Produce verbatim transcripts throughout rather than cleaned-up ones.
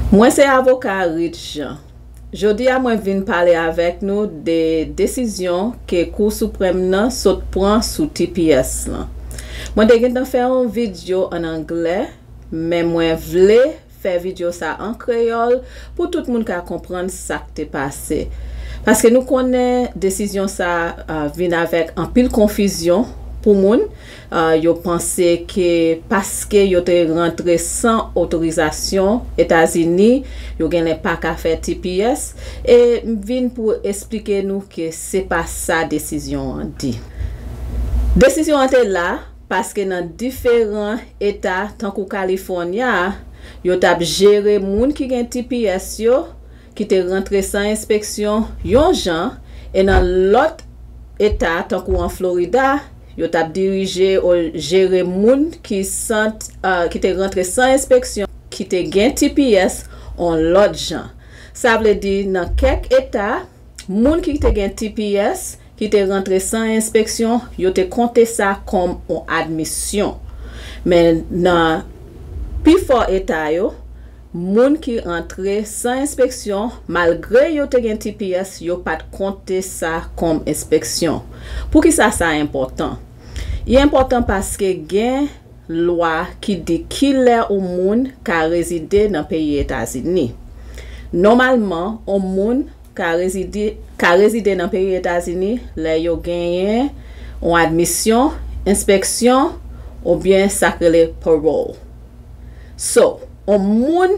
Mwen se avoka Rit Jean. Jodi a mwen vin pale avèk nou de desizyon ke Kou Siprèm nan sot pran sou T P S lan. Mwen te gentan fè yon videyo ann anglè, men mwen vle fè videyo sa an kreyòl pou tout moun ka konprann sa k te pase. Paske nou konnen desizyon sa a vin avèk anpil konfizyon pou moun. Ah, yo panse ke paske yo te rantre san otorizasyon Etazini, yo genlè pa ka fè T P S, e m vin pou esplike nou ke se pa sa desizyon an di. Desizyon an te la paske nan diferan eta tankou California, yo t ap jere moun ki gen T P S yo, ki te rantre san enspeksyon yon jan, e nan lòt eta, tankou an Florida, yo t ap dirije o jere moun ki sant, ah, ki te rantre san enspeksyon, ki te gen T P S on lòt jan. Sa vle di, nan kèk eta, moun ki te gen T P S, ki te rantre san enspeksyon, yo te konte sa kòm on admisyon. Men nan pifò eta yo, moun ki rantre san enspeksyon, malgre yo te gen T P S, yo pa t konte sa kòm enspeksyon. Poukisa sa enpòtan? Li enpòtan paske gen lwa ki di kilè yon moun ka rezide nan peyi Etazini. Nòmalman, yon moun ka rezide, ka rezide nan peyi Etazini lè yo genyen yon admisyon, enspeksyon, oubyen sa k rele parole. So, yon moun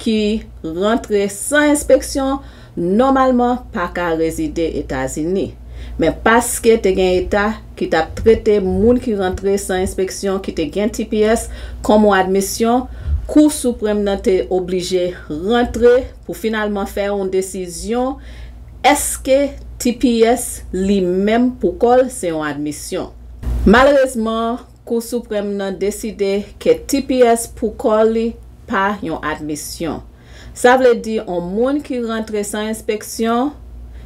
ki rantre san enspeksyon, nòmalman pa ka rezide Etazini. Men paske te gen eta ki t ap trete moun ki rantre san enspeksyon ki te gen T P S kòm yon admisyon, Kou Siprèm nan te oblije rantre pou finalman fè yon desizyon, èske T P S li menm pou kò l se yon admisyon? Malerezman, Kou Siprèm nan deside ke T P S pou kò li pa yon admisyon. Sa vle di, yon moun ki rantre san enspeksyon,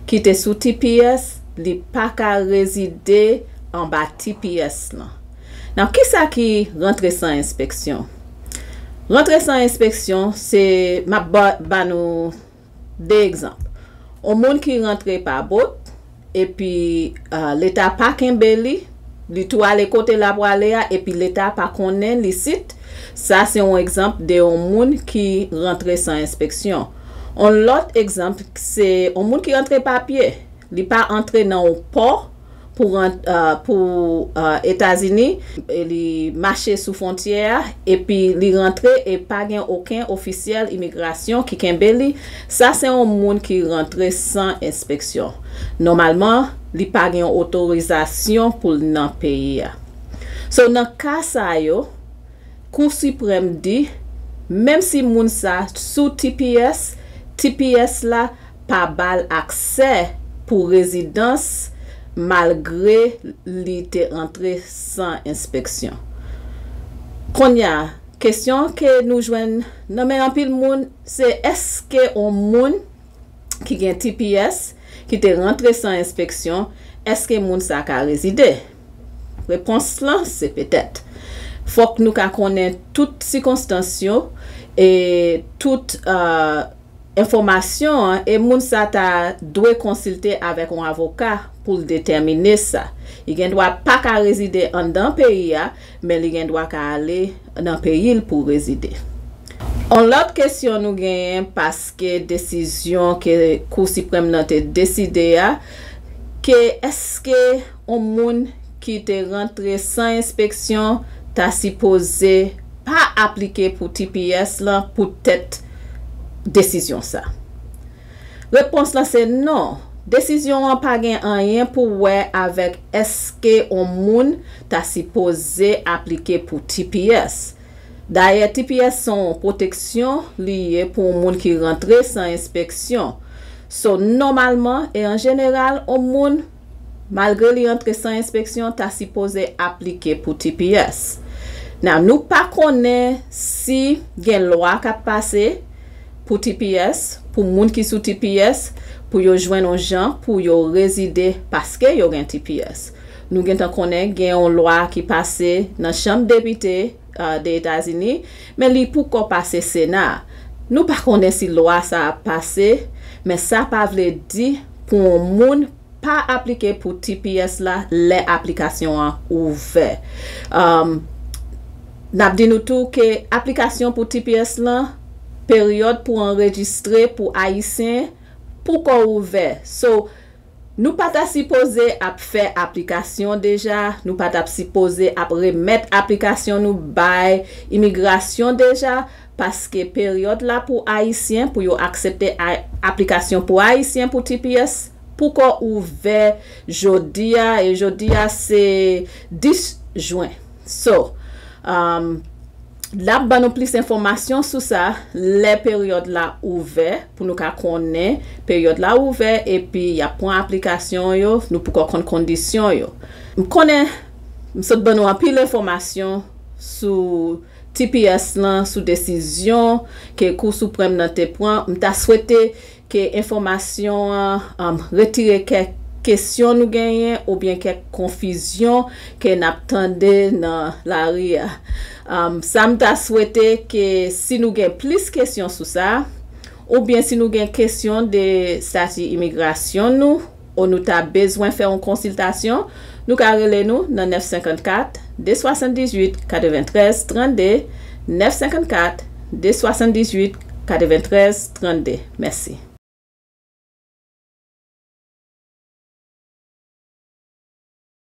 ki te sou T P S, li pa ka rezide anba T P S lan. Nan kisa ki rantre san enspeksyon? Rantre san enspeksyon, se, m ap ba, ba nou de egzanp. Yon moun ki rantre pa bot, epi, ah, Leta pa kenbe li, li tou ale kote l ap prale a, epi Leta pa konnen li sit. Sa se yon egzanp de yon moun ki rantre san enspeksyon. Yon lòt egzanp, se yon moun ki rantre pa pye. Li pa antre nan yon pò pou rant-, ah, pou, ah, Etazini, e li mache sou fwontyè a, epi li rantre e pa gen okenn ofisyèl imigrasyon ki kenbe li. Sa se yon moun ki rantre san enspeksyon. Nòmalman, li pa gen otorizasyon pou l nan peyi a. So, nan ka sa yo, Kou Siprèm di, menm si moun sa sou T P S, T P S la pa ba l aksè pou rezidans malgre li te antre san enspeksyon. Kounye a, kesyon ke nou jwenn nan men anpil moun, se èske yon moun ki gen T P S, ki te rantre san enspeksyon, èske moun sa ka rezide? Repons lan se petèt. Fòk nou ka konnen tout sikonstans yo e tout, ah, enfòmasyon an, e moun sa ta dwe konsilte avèk yon avoka pou l detèmine sa. Li gen dwa pa ka rezide anndan peyi a, men li gen dwa ka ale nan peyi l pou rezide. Yon lòt kesyon nou genyen, paske desizyon ke Kou Siprèm nan te deside a, ke èske yon moun ki te rantre san enspeksyon ta sipoze pa aplike pou T P S lan poutèt desizyon sa? Repons lan se non. Desizyon an pa gen anyen pou wè avèk èske yon moun ta sipoze aplike pou T P S. Dayè, T P S se yon pwoteksyon li ye pou yon moun ki rantre san enspeksyon. So, nòmalman e an jeneral, yon moun, malgre li antre san enspeksyon, ta sipoze aplike pou T P S. Now, nou pa konnen si gen lwa k ap pase pou T P S, pou moun ki sou T P S, pou yo jwenn yon jan pou yo rezide paske yo gen T P S. Nou gentan konnen gen yon lwa ki pase nan Chanm Depite, ah, de Etazini, men li poko pase Sena a. Nou pa konnen si lwa sa ap pase, men sa pa vle di pou yon moun pa aplike pou T P S la lè aplikasyon an ouvè. Um, n ap di nou tou ke aplikasyon pou T P S lan, peryòd pou anrejistre pou Ayisyen poko ouvè. So, nou pa ta sipoze ap fè aplikasyon deja, nou pa t ap sipoze ap remèt aplikasyon nou bay imigrasyon deja, paske peryòd la pou Ayisyen, pou yo aksepte a- aplikasyon pou Ayisyen pou T P S, poko ouvè jodi a, e jodi a se dis jen. So, um, l ap ban nou plis enfòmasyon sou sa lè peryòd la ouvè, pou nou ka konnen peryòd la ouvè, epi y ap pran aplikasyon yo, nou poko konn kondisyon yo. M konnen m sot ban nou anpil enfòmasyon sou T P S lan, sou desizyon ke Kou Siprèm nan te pran. M ta swete ke enfòmasyon an, um, retire kèk kesyon nou genyen oubyen kèk konfizyon ke n ap tande nan lari a. Um, sa m ta swete ke si nou gen plis kesyon sou sa, oubyen si nou gen kesyon de estati imigrasyon nou, ou nou ta bezwen fè yon konsiltasyon, nou ka rele nou nan nèf senkannkat, de swasanndizuit, katreventrèz trannde, nèf senkannkat, de swasanndizuit, katreventrèz trannde. Mèsi.